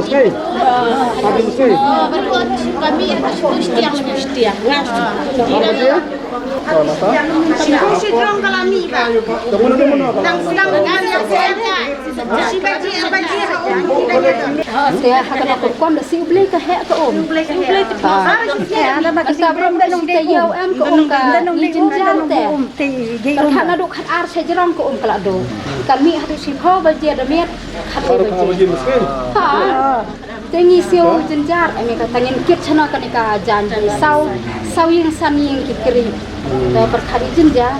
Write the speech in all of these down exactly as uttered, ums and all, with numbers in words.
Muski. Haji Muski. Berkot kami atas Musti yang Musti. Haji. Te ha kane ka kum da shu U Blei ka heh ka um. U Blei ka heh. Ha. Te ha da ba ka sabram da nong te ïoh em ka um ka nong i jynjar te. Ka khat naduh khat ar sha jrong ka um ka la duh. Ka mih haduh shiphew baje da miet khat baje. Ha. Te ngi siew jynjar, ame ka tang ngin kit shano kane ka jan ji saw, saw ïing san ïing ki kri. Te pyrkhat i jynjar.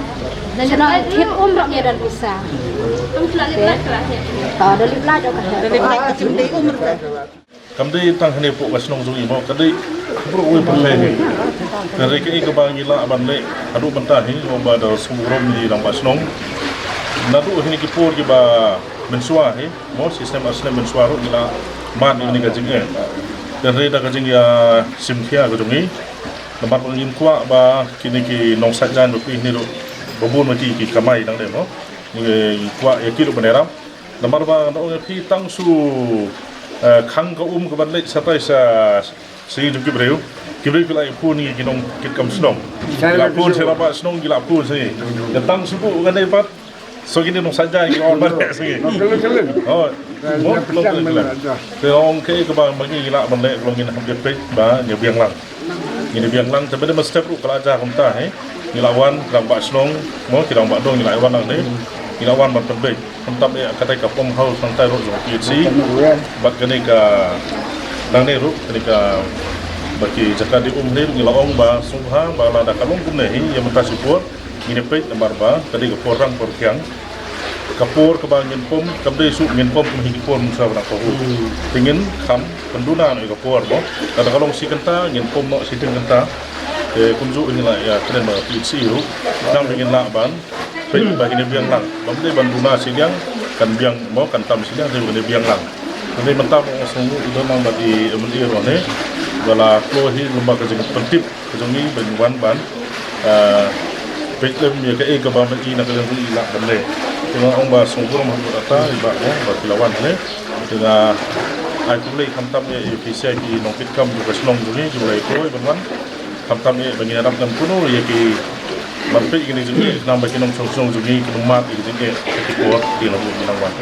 Shano kit um rap ïa dan pisa. Te, ah, da lip lai da ka he. Kam dei tang hane pok ka shnong jong i mo, ka dei bro wi pyrthei hi. Ka dei ka i ka ba ngi lah ban leh haduh mynta hi, mo ba da sum rom ni dang ba shnong. Naduh hini ki por ki ba mynshuwa hi. Mo, shisnem arsnem mynshuwa ruh ngi la mad ïa kane ka jingeh. Hynrei da ka jingïasimkhia ka jong ngi. Namar ba ngim kwah ba kine ki nongshad jaiñ ba phi hynrei ruh ba bun ma ki ki kamai dang dei mo. Ngi kwah ïa ki ruh ban ïarap. Namar ba nga ong ïa phi tang shu, eh, khang ka um ka ban leit shatai sha Sngi jong ki briew, ki briew ki la ïa phone ngi ki nongkitkam shnong. Ki la phone sha Rangbah Shnong ki la phone sngi. Ka tang shu buh kane pat. So kine nongshad jaiñ ki la wan ban leh sngi. Oh, mo, mo, mo, mo. Te ong kaei kaba ma ngi ngi lah ban leh ka long ngin hap ïa peit ba ngin biang lang. Ngin biang lang te ba dei ma step ruh ka la jia kumta hi. Ngi la wan Rangbah Shnong, mo, ki Rangbah Dong ngi la wan lang hi. Ngi la wan ban pynbeit. Khamtam eh katai ka pump house nangtai ruh jong P H C. Bad kane ka nangne ruh kane ka ba ki jaka dih um ne ruh ngi la ong ba sngewbha ba lada ka long kumne hi ïa mynta shipor ngin ïa peit namar ba ka dei ka por rang por kiang. Ka por kaba ngin pump kam dei shu ngin pump kum hi ki por mynta ba nang ka hu. Te ngin kham pynduna noh ïa ka por mo. Lada ka long shi kynta ngin pump noh shi tyngkynta. Te kumjuh ngi la ïa kren ba P H C ruh. Nang ngin lah ban Peit ba kine biang lang. Bym dei ban duna shiliang, kan biang mo, kan tam shiliang, dei ba kine biang lang. Kane mynta ba nga sngew i don lang bad i M L A ruh ne. Ba la kloi hi lem bad ka jingpyntip ka jong ngi ban wan ban, eh, peit lem ïa kaei kaba ma i na ka jong i lah ban leh. Te nga ong ba sngewbha ruh ma kata i bah mo ba ki la wan ne. Te nga ai khublei khamtam ïa i officer ki nongkitkam jong ka shnong jong ngi ki ba la kloi ban wan. Khamtam ïa ba ngin ïarap ngan kumno ïa ki ban peit ïa kine ki jingeh, khnang ba ki nongshong shnong jong ngi kin ym mad ïa ki jingeh ha ki por ki nang wan.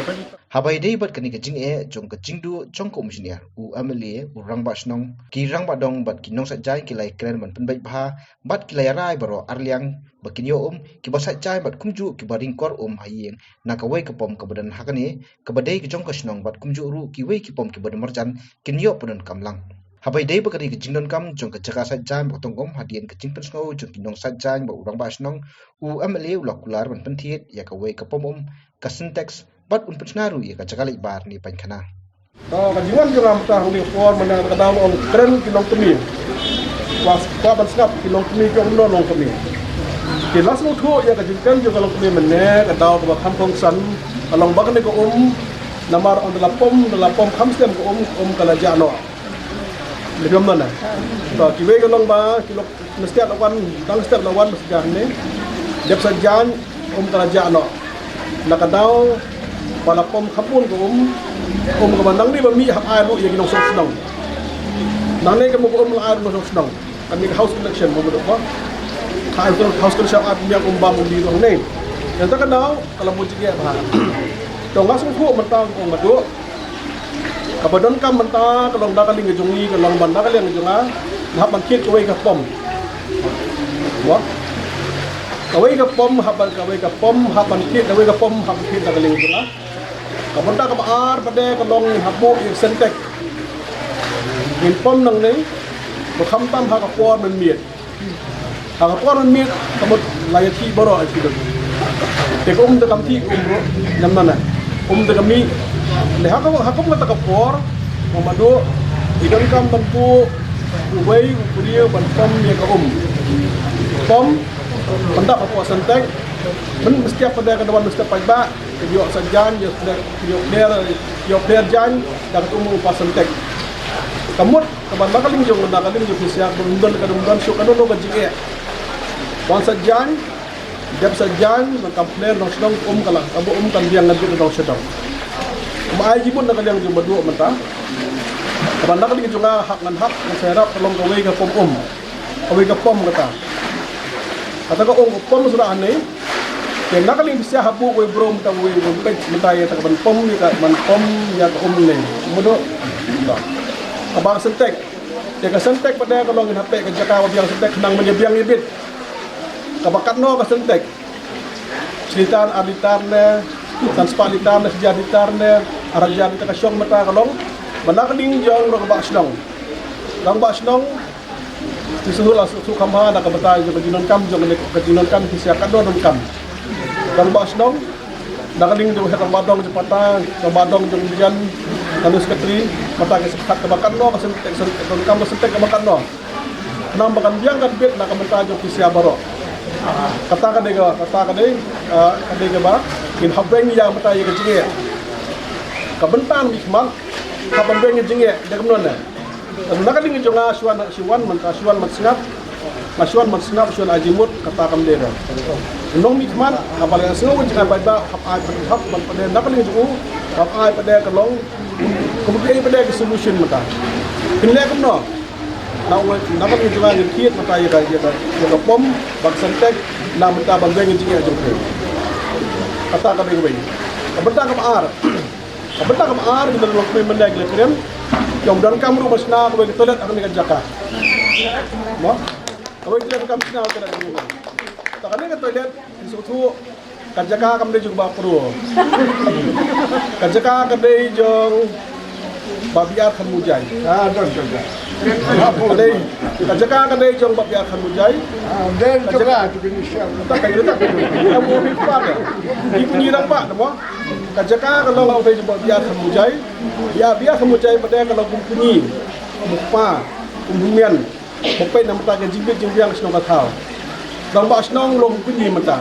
Haba ïadei bad kane ka jingeh jong ka jingduh jong ka um shynniar, u M L A, u rangbah shnong, ki rangbah dong bad ki nongshad jaiñ ki la ïakren ban pynbeit bha bad ki la ïarai baroh arliang ba kin ïoh um, kiba shad jaiñ bad kumjuh kiba ring kor um ha ïing na kawei ka pom kaba don ha kane kaba dei ka jong ka shnong bad kumjuh ruh kiwei ki pom kiba don marjan kin ïoh pyndonkam lang. Haba ïadei bad ka ri ka jingdonkam jong ka jaka sait jaiñ bad ka tong um, hadien ka jingpynsngew jong ki nong sait jaiñ bad u rangbah shnong, u M L A u la kular ban pynthied ïa kawei ka pom um, ka Sintex, bad un pynshna ruh ïa ka jaka leit bar ne paikhana. To, ka jingwan jong nga mynta ha kane ka por mynne ka dei ban ong kren ki longkmie. Wa, wa ban sngap ki longkmie ki ong kumno longkmie. Ki la sngewthuh ïa ka jingkren jong ka longkmie mynne ka dei kaba kham kongsan ka long ba kane ka um namar ong da la pom, da la pom kham slem ka um, um ka la jah noh. Leh biang na. To, kiwei ka long ba ki long Mynstep la wan, dang step la wan mynstep ne. Dep sa jan, um ka la jah noh. Na ka daw ba la pom kham bun ka um, um kaba nangne ba mih hap ai ruh ïa ki nongshong shnong. Nangne ka mut ka um la ai ruh nongshong shnong. Kan mih ka house election ba mut ba. House, house election ai pynbiang um bam um di ruh ne. Ïa ta ka daw ka la mut jingeh bha. To nga sngewthuh mynta ka um Madu. Kaba donkam mynta ka long na ka liang ka jong ngi, ka long ban na ka liang ka jong nga, hap ban thied kawei ka pom. Wa? Kawei ka pom, hap ban, kawei ka pom, hap ban thied, kawei ka pom, hap ban thied na ka liang ka jong nga. Kaba donkam kaba ar pat de ka long hap buh ïa Sintex. Ngin pom nangne, ba khamtam ha ka por mynmiet. Ha ka por mynmiet ka mut la ïa thih baroh ïa ki don. Te ka um te kam thih ka um ruh, nam nana. Um te ka mih. Te ha ka, ha ka um kata ka por, ong Madu, i donkam ban buh uwei u briew ban pom ïa ka um. Pom, pyndap hapoh Sintex, mynstep pat de ka wan mynstep paidbah, ka ïoh sa jan, ïoh pler, ïoh pler, ïoh pler jan, da ka um hapoh Sintex. Ka mut, Kaba na ka liang jong, na ka liang jong phi siak, ba ym don, ka ym don shuh kano kano ka jingeh. Wan sa jan, dep sa jan, nang kam pler nong shnong um ka la, kaba um kan biang ngan bit nong shnong. Kaba ai jingmut na ka liang jong Madu mynta. Kaba na ka liang jong nga hap ngan hap, ngan sa ïarap ka long kawei ka pom um. Kawei ka pom kata. Kata ka ong u pom sura ane. Te na ka liang phi siak hap buh kawei bro mynta kawei, kawei peit mynta ïa ta ka ban pom ïa ka ban pom ïa ka um ne. Madu. Kaba ka Sintex. Te ka Sintex pat de ka long ngin hap peit ka jaka ba biang Sintex khnang ban ïa biang ïa bit. Kaba katno ka Sintex. Shi litar, ar litar ne, san spah litar ne, shi hajar litar ne, ar hajar litar ka shong mynta ka long. Ba na ka liang jong rangbah shnong. Rangbah shnong. Ki shu la shu kham ha na ka bynta jong ka jingdonkam jong ka jingdonkam ki siak ka donkam. Rangbah shnong na ka liang jong head rangbah dong jong pata, rangbah dong jong bian, nanu secretary, pata ki shu khat kaba katno ka Sintex, donkam ka Sintex kaba katno. Nang ba kan biang kan bit na ka bynta jong ki siak baroh. Kata ka dei ka, kata ka dei, ah, ka dei kaba kin hap weng ïa bynta ïa ka jingeh. Ka bynta mi khmat, hap ban weng ïa jingeh, dei kumno ne. Na ka liang jong nga shu wan, shu wan mynta, shu wan ban sngap. Nga shu wan ban sngap, shu wan ai jingmut, kata kam dei da. Nong mi khmat, haba la sngew jingeh paidbah, hap ai, hap ban pynlong na ka liang jong u, hap ai pat de ka long, kumno ai pat de ka solution mynta. Kin leh kumno. Na u, na ka liang jong nga ngin thied mynta ïa ka, ïa ka, ïa ka pom, ba ka Sintex, na mynta ban weng jingeh jong phi. Kata ka dei kawei. Ka bynta kaba ar. Ka bynta kaba ar, ngi don lok phi mynta ngi la kren. Jong donkam ruh ba shna kawei ka toilet ha kane ka jaka. Mo? Kawei ka toilet kam shna kawei ka toilet. Ta kane ka toilet, ngi sngewthuh, ka jaka kam dei jong Bah Pro. Ka jaka ka dei jong Bah B R Khanmujai. Ah, don, don, don. Ka dei, ka jaka ka dei jong Bah B R Khanmujai. Ah, don, ka jaka, jaka tu kini siap. Tak, tak, tak. Kamu ni pa ka. Di Punyi Rangbah, mo? Ka jaka ka long ka dei jong Bah B R Khanmujai. Bah B R Khanmujai pat de ka long kum Punyi. Kum pa, kum Hynmen. Ba peit na mynta ka jingbit jingbiang shnong ka thaw. Rangbah shnong long Punyi mynta.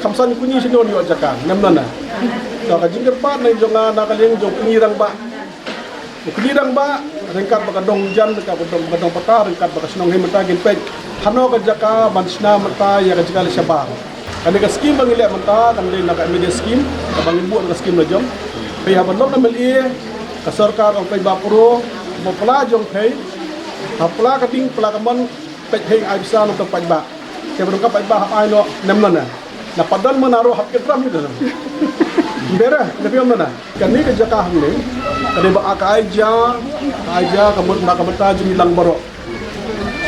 Khamsan Punyi shnong ïoh jaka, nem nana. To ka jingkyrpad na jong nga na ka liang jong Punyi Rangbah. Punyi Rangbah, ryngkat bad ka dong jan, ryngkat bad ka dong, ka dong pata, ryngkat bad ka shnong hi mynta ngin peit. Hano ka jaka ban shna mynta ïa ka jaka leh shabar. Kane ka skim ba ngi leh mynta, kan dei na ka M L A skim, kaba ngin buh na ka skim la jong. Peit haba long M L A, ka sorkar ong peit Bah Pro, ba pla jong phi, ha pla ka ding, pla ka mon, peit phi ai pisa na ka paidbah. Te ba ka paidbah hap ai noh, nem nana. Na padan mana ruh hap kit ram ni da. Bera, na phi om nana. Kane ka jaka hangne, kane ba ka ai ja, ai ja ka mut na ka bynta jong ngi lang baroh.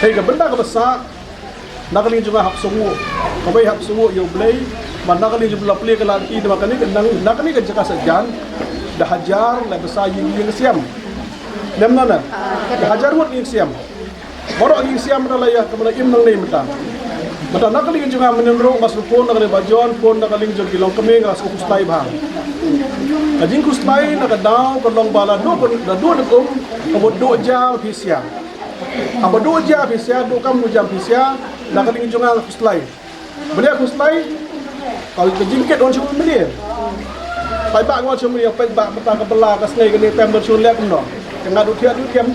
Hei ka bynta kaba sah, na ka liang jong nga hap sngewnguh, kaba hap sngewnguh ïa U Blei, ba na ka liang jong U Blei la plie ka lad ki, da ba kane ka nang, na kane ka jaka sa jan, da hajar, la basa ïing ïing siam. Lem na na. Hajar ngut ngi siam. Baroh ngi siam mynta la ïa ka mala im nangne mynta. Mynta na ka liang jong nga mynnin ruh nga shu phone na ka liang ba John, phone na ka liang jong ki longkmie nga shu khuslai bha. Ka jingkhuslai na ka daw ka long ba la duh, la duh da kum ka bud duh ja phi sia. Haba duh ja phi sia, duh kam duh ja phi sia, na ka liang jong nga khuslai. Bniah khuslai, ka jingkit wan shu mri. Paidbah wan shu mri, paidbah mynta ka bylla ka sngi kane pem wan shu leh kumno. Ka nga duh thiah duh thiam.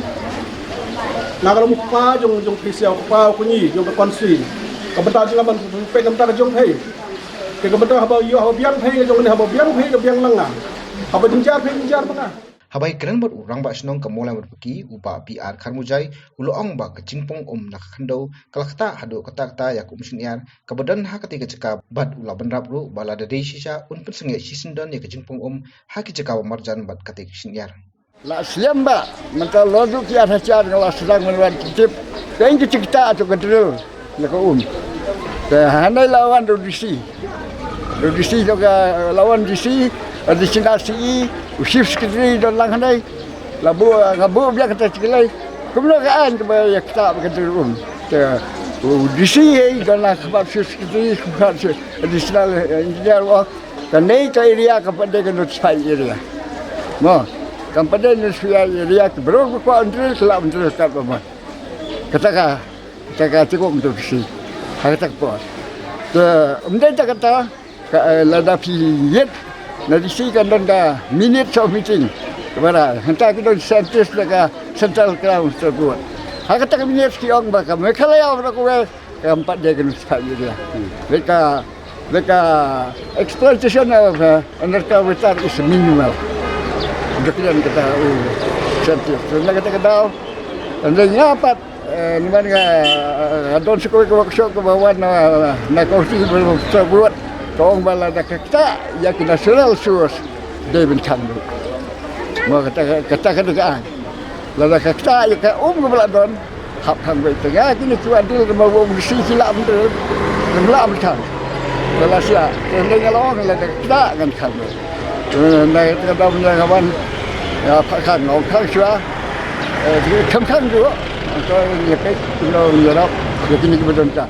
Nga ka long u kpa jong jong phi sia, u kpa u kñi jong ka constituency. Ka bynta jong nga ban peit ka bynta ka jong phi. Ka bynta haba ïoh haba biang phi ka jong kane, haba biang phi ka biang lang nga. Haba jynjar phi jynjar ma nga. Haba ïakren bad u Rangbah Shnong ka Mawlai Marpeki, u Bah B R Kharmujai, u la ong ba ka jingpong um na ka khyndew ka la ktah haduh katta katta ïa ka um shynïar kaba don ha katei ka jaka, bad u la bynrap ruh ba lada dei shisha un pynsangeh shisyndon ïa ka jingpong um ha ki jaka ba marjan bad katei ka shynïar. La slem ba mynta la duh ki ar hajar nga la sdang ban wan tip. Ka ïing ka jingktah to ka drill. Na ka um. Te hangne la wan u D C. U D C to ka la wan D C, additional C E, u chief secretary don lang hangne. La buh, nga buh biang kata jingkylli. Kumno ka aiñ kaba ïa ktah ba ka drill um. Te u D C hi don lang khmat chief secretary, khmat additional engineer, u ong kane ka area kam pat dei ka notified area. Mo, kam pat dei notified area, ki briew ba kwah ban drill ki lah ban drill katba mon. Kata ka Kata ka jingong to phi si. Ha kata ka por. Te ym dei tang kata, ka, eh, lada phi ïit na D C kan don ka minutes of meeting. Kaba hangta ki don scientist na ka Central Ground Board. Ha kata ka minutes ki ong ba ka Meghalaya baroh kawei kam pat dei ka notified area. Bad ka, bad ka exploitation of, eh, underground water is minimal. Dok ïa kata u scientist. Na kata ka daw, ynda nga pat Eh, namar nga, eh, don sa kawei ka workshop kaba wan na, na kawei ka buat. Ka ong ba lada ka ktah ïa ki natural source dei ban khang ruh. Mo kata, kata ka dei ka aiñ. Lada ka ktah ïa ka um kaba la don, hap khang beit. Te nga kine ki wan drill kaba ong si ki lah ban drill, ki lah ban khang. Ka la siah, te nga la ong lada ka ktah ngan khang ruh. Te na ka dam ïa nga wan, ïa pha khang, ong khang shuwa. Eh, kham khang ruh. Ka ïa peit, kumno ïarap ïa kine kiba donkam.